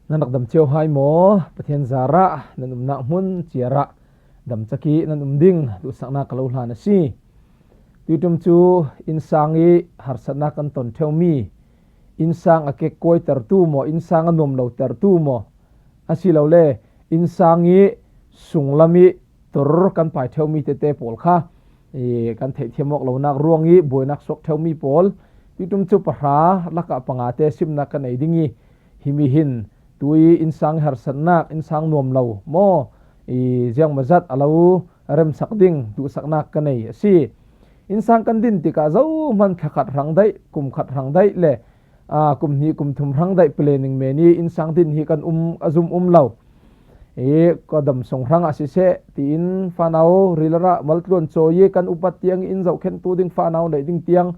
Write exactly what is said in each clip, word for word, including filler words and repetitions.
Nan rak dam cio hai maw? Pathian zarah nan umnak hmun ciarah dam cak ih nan um ding duhsaknak ka lo hlan a si. Tuiṭum cu innsang ih harsatnak kan ton ṭheumi, innsang a kekkuaitertu maw, innsang a nuam lotertu maw, asilole innsang ih sunglam ih tur kan pai ṭheumi tete pawl kha i kan theihthiam awk lonak ruang ih buainak suak ṭheumi pawl, tuiṭum cu pahra lakah pangate simnak ka nei ding ih, himi hin tu ih innsang ih harsatnak, innsang nuam lo maw, i ziangmazat a lo remsak ding duhsaknak ka nei a si. Innsang kan din tikah zohman thla khat hrang daih, kum khat hrang daih le aa, kum hnih kum thum hrang daih planning men ih innsang din hi kan um, a zum um lo. I ka dam sung hrangah siseh, tiin fanau rilarah maltluan cawi ih kan upat tiang ih in zohkhenhtu ding fanau neih ding tiang,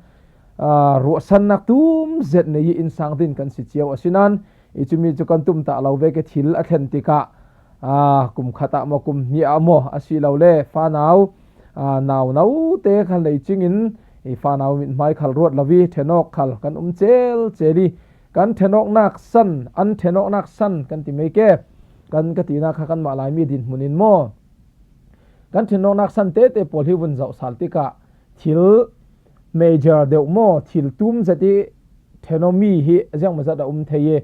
aa, ruahsannak tum zet nei ih innsang din kan si cio. Asinain i cumi cu kan tumtah lo vek ih thil a thlen tikah, aa, kum khat ah maw, kum hnih ah maw, asilole fanau, aa, nau note khal nei cingin i fanau mithmai khal ruat lo ih ṭhenawk khal kan um celcel ih kan ṭhenawknak san, an ṭhenawknak san kan ti mai ke, kan ka tinak kha kanmah Laimi dinhmun in maw, kan ṭhenawknak san tete pawl hi vun zoh sal tikah thil major deuh maw, thil tum zet ih ṭhenawmi hi ziangmazat a um thei ih,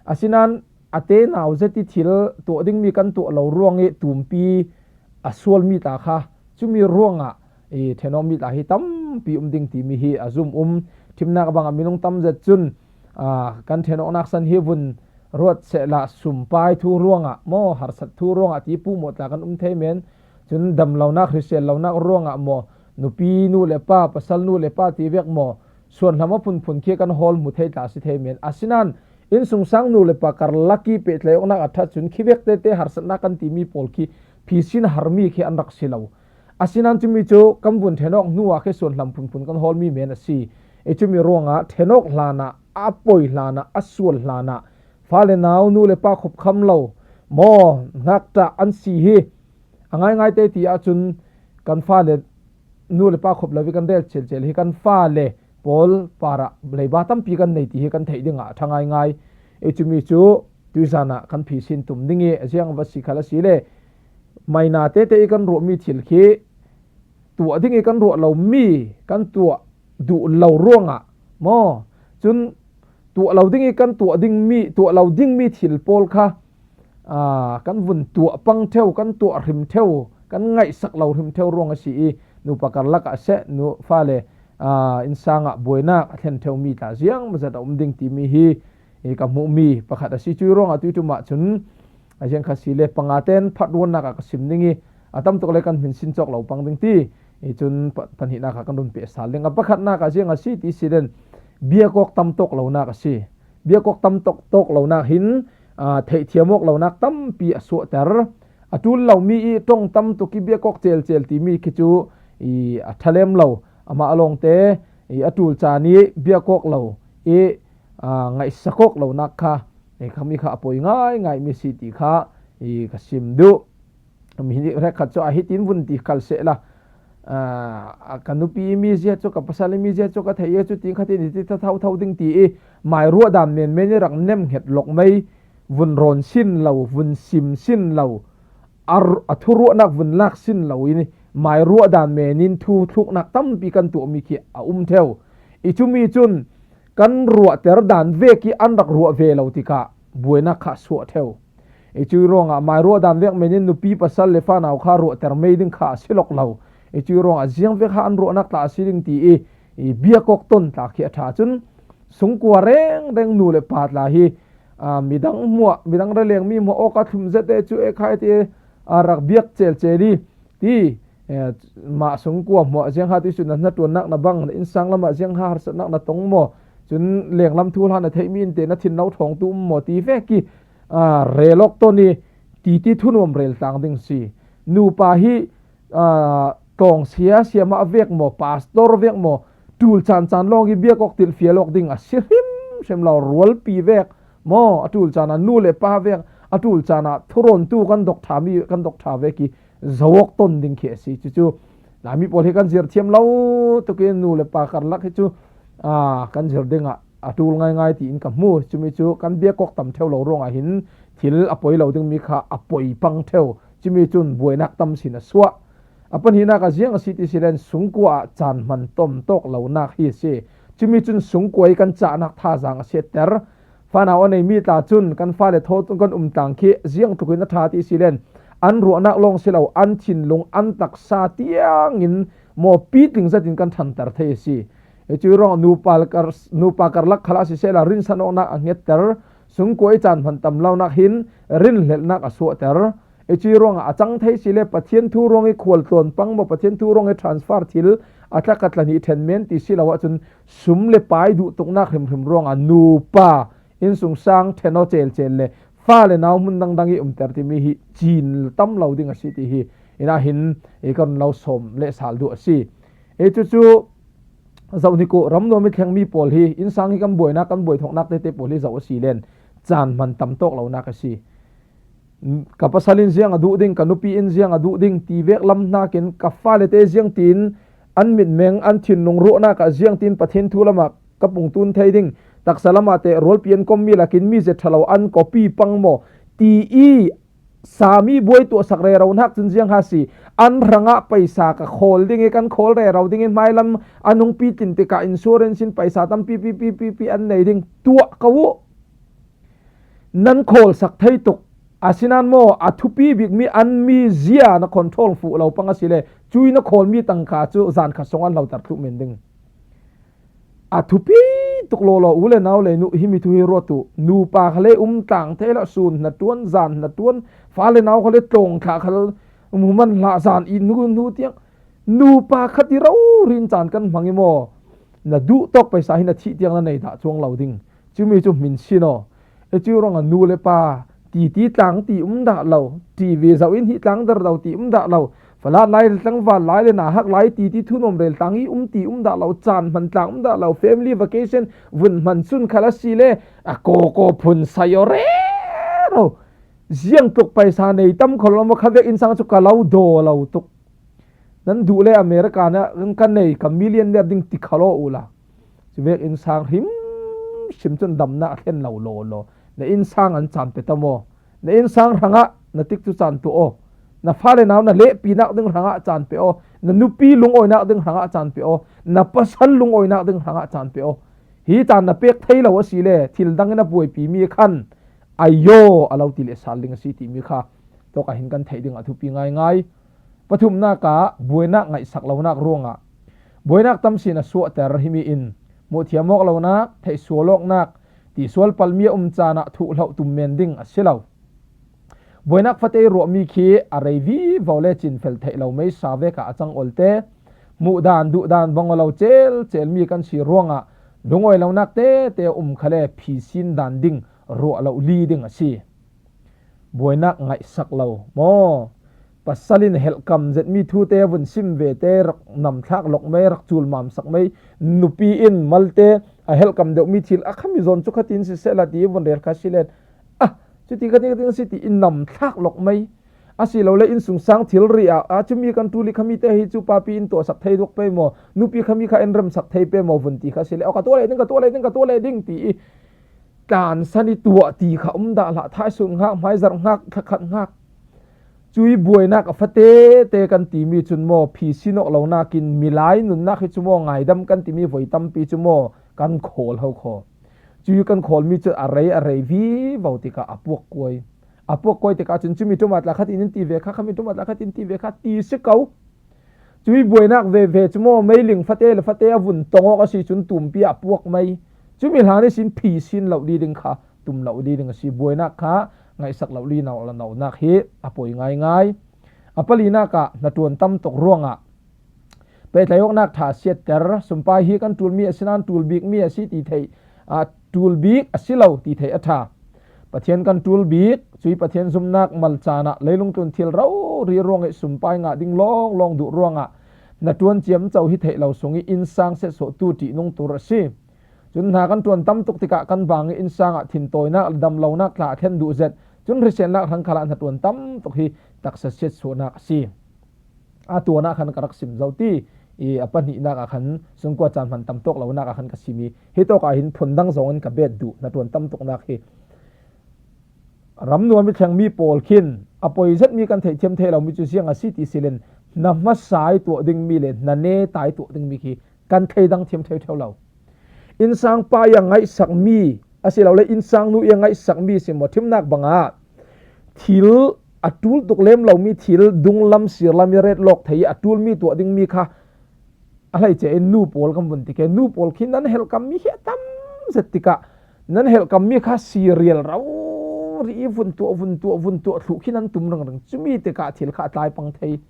asinain a te nau zet ih thil tuah dingmi kan tuah lo ruang ih tumpi a sualmi tla kha, cumi ruangah i ṭhenawkmi tla hi tampi um ding timi hi a zum um. Ṭhimnak bangah minung tam zet cun, aa, kan ṭhenawknak san hi vun ruat sehla sumpai thu ruangah maw, harsat thu ruangah ti puhmawh tla kan um thei men. Cun damlonak, hrisel lonak ruangah maw, nupi nu le pa, pasal nu le pa ti vek maw, suanhlam a phunphun khi kan hawl hmu thei tla a si thei men. Asinain innsungsang nu le pa karlak ih pehtlaih awknak a ṭhat cun khi vek tete harsatnak kan timi pawl khi phisin harmi khi an rak si lo. Asinain cumi cu kan vun ṭhenawk hnuah khi suanhlam phunphun kan hawlmi men a si. I cumi ruangah ṭhenawk hlanah, a poi hlanah, a sual hlanah fale nau nu le pa khupkham lo maw, ngakṭah an si hi a ngaingai te ti ahcun kan fale nu le pa khup lo ih kan rel celcel hi kan fale pawl parah leiba tampi kan nei ti hi kan theih dingah a ṭha ngaingai. I cumi cu tuizan ah kan phisin tum ding ih ziang va si khal asile, maina tete ih kan ruahmi thil khi tuah ding ih kan ruah lomi, kan tuah duh lo ruangah maw, cun tuah lo ding ih kan tuah dingmi, tuah lo dingmi thil pawl kha, aa, kan vun tuah pang ṭheu, kan tuah hrim ṭheu, kan ngaihsak lo hrim ṭheu ruang a si ih, nupa karlak ah seh, nu fale, aa, innsang ah buainak a thlen ṭheumi tla ziangmazat a um ding timi hi, i ka hmuhmi pakhat a si. Cuih ruangah tuiṭum ahcun a ziang kha si le panga ten phatruannak ah ka sim ding ih, a tam tuk le kan hminsin cawk lo pang ding ti, i cun pa-, pahnihnak ah kan run peh sal ding. A pakhatnak ah ziang a si ti si len, biakawk tam tawk lonak a si. Biakawk tam tawk, tawk lonak hin, aa, theihthiam awk lonak tampi a suahter. A ṭul lomi ih ṭong tam tuk ih biakawk celcel timi khi cu i a ṭha lem lo. Amah lawngte i a ṭul caan ih biakawk lo ih, aa, ngaihsak awk lonak kha, i khami kha a poi ngaingaimi si ti kha i ka sim duh. Mi hrekkhat cu a hitin vun ti khal sehla, aa, ka nupi ih mizia cu, ka pasal ih mizia cu ka theih ih cu ti khatin hiti tha thotho ding ti ih mairuah dan menmen ih rak nemhnget lawk mei, vun rawn sin lo, vun sim sin lo, a ru-, a thuruahnak vun lak sin lo in mairuah dan men in thu thluknak tampi kan tuahmi khi a um ṭheu. I cumi cun kan ruahter dan vek ih an rak ruah ve lo tikah buainak kha a suah ṭheu. I cuih ruangah mairuah dan vek men in nupi pasal le fanau kha ruahter mei ding kha a si lawk lo. I cuih ruangah ziang vek kha an ruahnak tla a si ding ti ih, i biakawk ton tla khi a ṭha cun sungkua rengreng nu le pa tla hi, aa, midang hmuah, midang relengmi hmuah awka thlum zet e cu e khai ti, aa, rak biak celcel ih ti, eh, mah sungkua hmuah ziangha ti cu na hnaṭuannak na bang, na innsang lamah ziangha harsatnak na tong maw? Cun lenglam thuhla na theihmi in te na thinno ṭhawngtu um maw ti vek ih, aa, rel awk ton ih titi thunuam rel tlang ding si. Nupa hi, aa, tlawng sia, siamah vek maw, pastor vek maw, ṭul caan caan lawng ih biakawk tilhfial awk ding a si hrimhrim lo, rualpi vek maw, a ṭul caan ah nu le pa vek, a ṭul caan ah thurawntu kan dok ṭhami, kan dok ṭha vek ih zo awk ton ding khi a si. Cucu Laimi pawl hi kan zir thiam lo tuk ih nu le pa karlak hi cu, aa, kan zir dingah a tul ngaingai tiin ka hmu. Cumi cu kan biak awk tam ṭheo lo ruangah hin thil a poi lo dingmi kha a poi pang ṭheo. Cumi cun buainak tam sin a suah. A pahnihnak ah ziang a si ti si len sungkua ah caan hman tom tawk lonak hi a si. Cumi cun sungkua i kan cahnak thazaang a siatter. Fanau a neimi tla cun kan fale thaw kan um tlang khi ziang tlukin a ṭha ti si len an ruahnak lawng si lo, an thinlung, an taksa tiangin maw pitling zetin kan ṭhanter thei a si. Hi cu ruangah nupa kar, nupa karlak khalah sisehla rinsan awknak a hngetter, sungkua i caan hman tam lonak hin rinhlelhnak a suahter. Hi cu ruangah a cang thei si le Pathian thu ruang i khual tlawn pang maw, Pathian thu ruang i transfer thil a tlak a tla hnih ṭhen men ti si lo ahcun sum le pai duh tuknak hrimhrim ruangah nupa innsungsang ṭhen aw celcel le fale nau hmun dangdang i umter timi hi cin tam lo ding a si ti hi inah hin i kan lo sawm le sal duh a si. Hi cucu zoh hnik uh, ram nuam i thlengmi pawl hi, innsang hi kan buainak, kan buai thawknak tete pawl hi zoh a si len caan hman tam tawk lonak a si. Ka pasal in ziang a duh ding, ka nupi in ziang a duh ding ti vek lam hnakin ka fale te ziang tiin an mitmeng, an thinlung ruahnak ah ziang tiin Pathian thu lamah ka pungtun thei ding, taksa lamah te rualpi an kommi lakin mi zia ṭhalo an copy pang maw ti i sami buai tuahsak rero hnak cun ziang ha si. An hrangah paisa ka khawl ding i kan khawl rero ding i hmailam an hung pitlin tikah insurance in paisa tampi pi, pi, pi, pi an nei ding tuah ko uh. Nan khawlsak thei tuk. Asinan maw a thupi bikmi an mi zia na control fuh lo pang a si le cui na khawlmi tangka cu zan khat song an hloter thluh men ding. A thupi tuk lawlaw u le nau le nu himi thu hi ruat uh. Nupa kha le um tlang thei lo, sun hnaṭuan, zan hnaṭuan, fale nau kha le tlawng thla kha le hmuhman hlah zan i hnu hnu tiang. Nupa khat i rori in caan kan hmang i maw? Na duh tawk paisa hi na thih tiang na nei dah cuang lo ding. Cumi cu hmin sin aw. E cu ruangah nu le pa, ti ti tlang ti um dah lo, T V zoh in hi tlang der lo ti um dah lo, Falat lai le tlangval lai le nahak lai ti ti thunuam rel tlang i um ti um dah lo, caan hman tlang um dah lo, family vacation vun hman sun khal a si le a kawkaw phun sai aw rero. Ziang tluk paisa nei tam kho lo maw, kha vek innsang cu ka lo daw lo tuk. Nan duh le America na kan nei ka millionaire ding ti kha law uhla. Cuvek innsang hrim hrim cun damnak a thlen lo lawlaw. Na innsang an caan pe ta maw? Na innsang hrangah na tikcu caan tuah aw. Na fale nau na lehpinak ding hrangah caan pe aw. Na nupi lungawinak ding hrangah caan pe aw. Na pasal lungawinak ding hrangah caan pe aw. Hi caan na pek thei lo a si le thil dang in a buaipi mi khan ayo a lo ti le sal ding a si timi kha tawk ah hin kan theih ding a thupi ngaingai. Pathumnak ah buainak ngaihsak lonak ruangah buainak tamsin a suahter himi in hmuhthiam awk lonak, theihsual awknak, tisual palmi a um caan ah thuhloh tum men ding a si lo. Buainak fate i ruahmi khi a rei vivo le cinfel theih lo meisa vek ah a cang olte, hmuhdan duhdan bang aw lo celcelmi kan si ruangah lungawi lonak tete a um kha le phisin dan ding ruah lo li ding a si. Buainak ngaihsak lo maw? Pasal in a helhkam zetmi thute vun sim ve te rak namthlak lok mai, rak culmamsak mai, nupi in malte a helhkam deuhmi thil a khami zawn cu khatin sisehla ti vun rel kha si len, ah, cuti khatin khatin si ti in namthlak lok mai. A si lo le innsungsang thilri ah, a cumi kan ṭul i khami te hi cu papi in tuahsak thei duak pei maw, nupi khami kha in remsak thei pei maw vun ti kha si le, aw, ka tuah leh ding, ka tuah leh ding, ka tuah leh ding ti i tlansan i tuah ti kha um dah hlah, thaisung hngak, hmaizarh hngak, thlakhat hngak. Cui buainak a fate te kan timi cun maw, phisin awk lonak in milai nunnak hi cu maw, ngaidam kan timi voi tampi cu maw, kan khawl ho kho. Cui kan khawlmi cu a rei, a rei vivo tikah a puak kuai. A puak kuai tikah cun cumi ṭuma tla khat in in ti ve kha, khami ṭuma tla khat in ti ve kha ti si ko. Cui buainak veve cu maw, meiling fate le fate a vun tong awk a si cun tumpi ah puak mai. Cumi hlan ihsin phisin loh li ding kha tum loh li ding a si. Buainak kha ngaihsak loh li no, nonak hi a poi ngaingai. A palinak ah hnaṭuan tam tuk ruangah pehtlaih awknak ṭha siatter, sumpai hi kan ṭulmi a si nain ṭul bikmi a si ti theih, a ṭul bik a si lo ti theih a ṭha. Pathian kan ṭul bik, cui Pathian zumnak mal caan ah leilung tlun thil rori ruang i sumpai ngah ding lawnglawng duh ruangah hnaṭuan ciamco hi theih lo sung i innsang setsawhtu ṭihnung tur a si. Cun hna kan ṭuan tam tuk tikah kan bang i innsang ah thintawinak le damlonak tla a thlen duh zet. Cun hriselnak hrang khalah hnaṭuan tam tuk hi taksa siatsuahnak a si. A tuan ah khan ka rak sim zo ti. I a pahnihnak ah khan sungkua caan hman tam tawk lonak ah khan ka sim i, hi tawk ah hin phundang zong in ka bet duh hnaṭuan tam tuknak hi. Ram nuam i thleng mi pawl khin a poi zet mi kan theih thiam thei lo mi cu ziang a si ti si len, hna hmasa i tuah ding mi le hna neta i tuah ding mi khi kan thei dang thiam thei theu lo. Innsang pa i a ngaihsak mi, asilole innsang nu i a ngaihsak mi si maw, thimnak bangah thil a ṭul tuk lem lo mi, thil dunglam sirlam i ret lawk thei i a ṭul mi tuah ding mi kha a hleice in nu pawl kan vun ti ke. Nu pawl khi nan helhkam mi hi a tam zet tikah nan helhkam mi kha serial rori i vun tuah, vun tuah, vun tuah thluh khi nan tum ringring. Cumi tikah thil kha a tlai pang thei.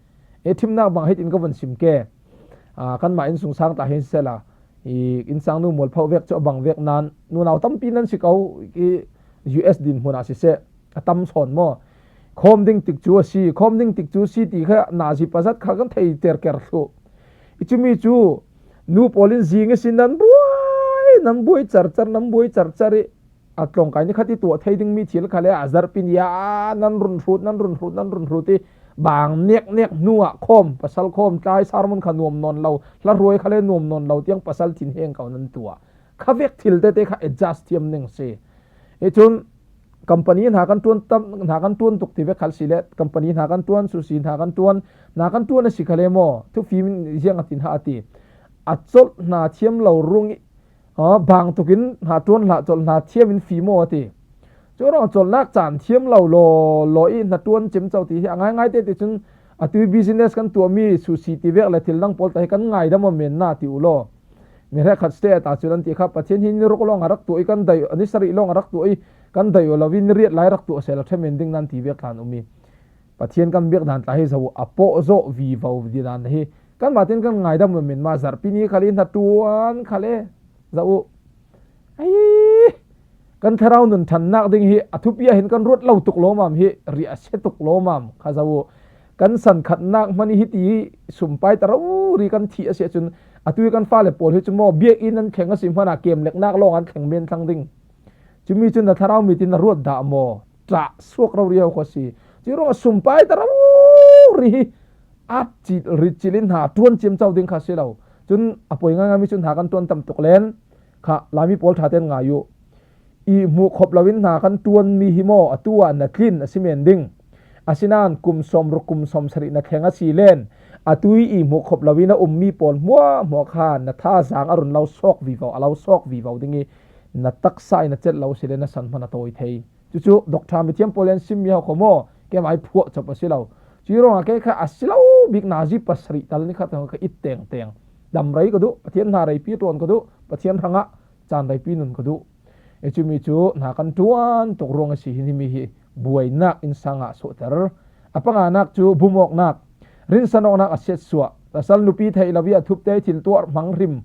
E, thimnak bang hitin ka vun sim ke. Aa, kanmah innsungsang ta hin sisela, i innsang nu mualpho vek cu a bang vek nain nunau tampi nan si ko, i U S dinhmun ah siseh, a tam sawn maw? Khawm ding tik cu a si, khawm ding tik cu a si ti kha nazi pazat kha kan thei terker thluh. I cumi cu nu pawl in zing ihsin nan buai, nan buai carcar, nan buai carcar i a tlawngkai ni khat i tuah thei ding mi thil kha le a zarhpi ni ah nan run hrut, nan run hrut, nan run hrut i bang neknek hnu ah khawm, pasal khawm tlai, sermon kha nuam nawn lo, hla hruai kha le nuam nawn lo tiang pasal thinheng ko nan tuah. Kha vek thil tete kha adjust thiam ning si. I cun company hna kan ṭuan tam, hna kan ṭuan tuk ti vek khal si le, company hna kan ṭuan, susi hna kan ṭuan, hna kan ṭuan a si kha le maw, thufim in ziang a ti hna a ti. A colh hna thiam lo rung i, aa, bang tukin hna ṭuan hlah, colh hna thiam in fim aw a ti. Cu ruang colhnak caan thiam lo law law i hna ṭuan cemco ti hi a ngaingai te ti cun, atu i business kan tuahmi susi ti vek le thil dang pawl ta hi kan ngaidam a men na ti u law. Mi hrekkhat state ah cun an ti kha, Pathian hi ni ruk lawng a rak tuah i kan daih, ni sarih lawng a rak tuah i kan daih aw lo i ni riat lai rak tuah sehla ṭha men ding nan ti vek tlan um i, Pathian kan biak dan tla hi zoh a pawh zawh vivo ti dan hi kanmah tin kan ngaidam men mah zarhpi ni khal i hna ṭuan khal e zoh uh. Ai, kan thlarau nun ṭhannak ding hi a thupi ah hin kan ruat lo tuk lawmam hi, riah a sia tuk lawmam kha zoh uh. Kan san khatnak hmanh i hiti sumpai ta rori kan thih a si ahcun, atu i kan fale pawl hi cu maw, biakinn an thleng a si hmanh ah kemleknak lawng an thleng men thlang ding. Cumi cu na thlarau mit in na ruat dah maw? Ṭah suak rori ho kha si. Cuih ruangah sumpai ta rori hi at cil, rit cil in hna ṭuan ciamco ding kha si lo. Cun a poi ngaingai mi cu hna kan ṭuan tam tuk len kha Laimi pawl ṭha tein ngai uh. I hmuh khop loin hna kan ṭuanmi hi maw, atu ah na tlin a si men ding. Asinain kum sawmruk, kum sawmsarih na thleng a si len, atu i hmuh khop loin a ummi pawl hmuahhmuah kha na thazaang a run lo sawk vivo, a lo sawk vivo ding i, na taksa in a celh lo si le na san hmanh a tawi thei. Cucu doctor mithiam pawl in simmi ho kho maw, keimah i phuah cop a si lo. Cuih ruangah kei kha a si lo bik nazi pasarih tal ni khat ka it tengteng. Dam rei ka duh, Pathian hna reipi ṭuan ka duh, Pathian hrangah caan reipi nun ka duh. E, cumi cu hna kan ṭuan tuk ruang a si hi, himi hi buainak innsang ah suahter. A panganak cu bumawknak, rinsanawknak a siatsuah. Pasal nupi theih lo i a thupte thil tuah hmang hrim,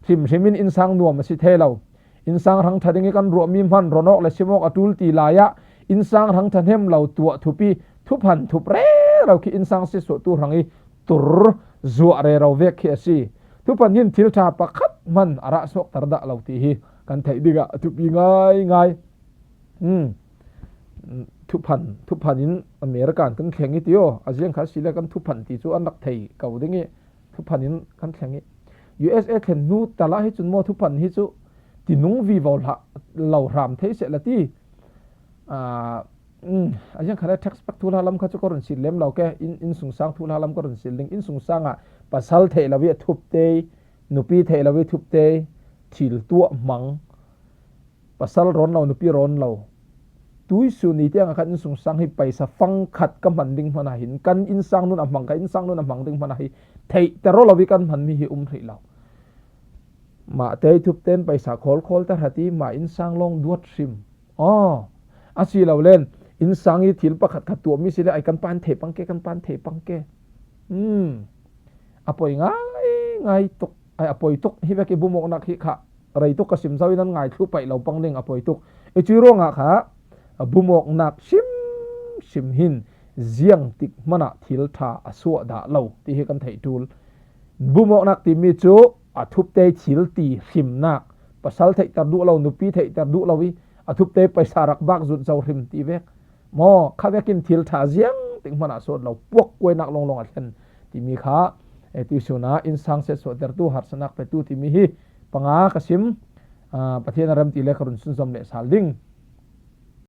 hrimhrim in innsang nuam a si thei lo. Innsang hrang ṭha ding i kan ruahmi hman, ron awk le sim awk a ṭul ti lai ah innsang hrang ṭha hnem lo tuah thupi, thuphan thup rero khi innsang siatsuahtu hrang i tur zuah rero vek khi a si. Thuphan hin thil ṭha pakhat hman a rah suakter dah lo ti hi kan theih dingah a thupi ngaingai. Hmm. Thuphan, thuphan in American kan thleng i ti aw, a ziang kha si le kan thuphan ti cu an rak thei ko ding i, thuphan in kan thleng i. U S A thlen hnu tal ah hi cun maw, thuphan hi cu tinung vivo hlah lo hram thei seh la ti. Aa, um, a ziang kha le text pek thuhla lam kha cu ka run sil lem lo ke, in, innsungsang thuhla lam ka run sil ding. Innsungsang ah pasal theih lo i a thupte, nupi theih lo i thupte, thil tuah hmang, pasal rawn lo, nupi rawn lo. Tuisun ni tiang ah khan innsungsang hi paisa fang khat ka hman ding hmanh ah hin, kan innsang nun a hmang, ka innsang nun a hmang ding hmanh ah hi theihter aw lo i kan hmanmi hi um hrih lo. Mah te i thupte in paisa khawl khawl ta hrat i mah innsang lawng duat hrim. Aw, a si lo len, innsang i thil pakhat khat tuahmi si le ai kan pan thei pang ke, kan pan thei pang ke. Hmm. A poi ngai, ngai tuk, ai, a poi tuk hi vek i bumawknak hi kha rei tuk ka sim zo i nan ngai thluh paih lo pang ding a poi tuk. I cuih ruangah kha bumawknak hrim hrim hin ziang tik hmanh ah thil ṭha a suah dah lo ti hi kan theih ṭul. Bumawknak timi cu a thupte thil ti hrimnak, pasal theihter duh lo, nupi theihter duh lo i a thupte paisa rak bak zut zo hrim ti vek. Maw, kha vekin thil ṭha ziang tik hmanh ah sawt lo, puak kuainak lawnglawng a thlen timi kha Eh, tuisun ah innsang set suahtertu, harsatna petu timi hi panga ka sim. Ah, Pathian a remti le ka run sunzom leh sal ding.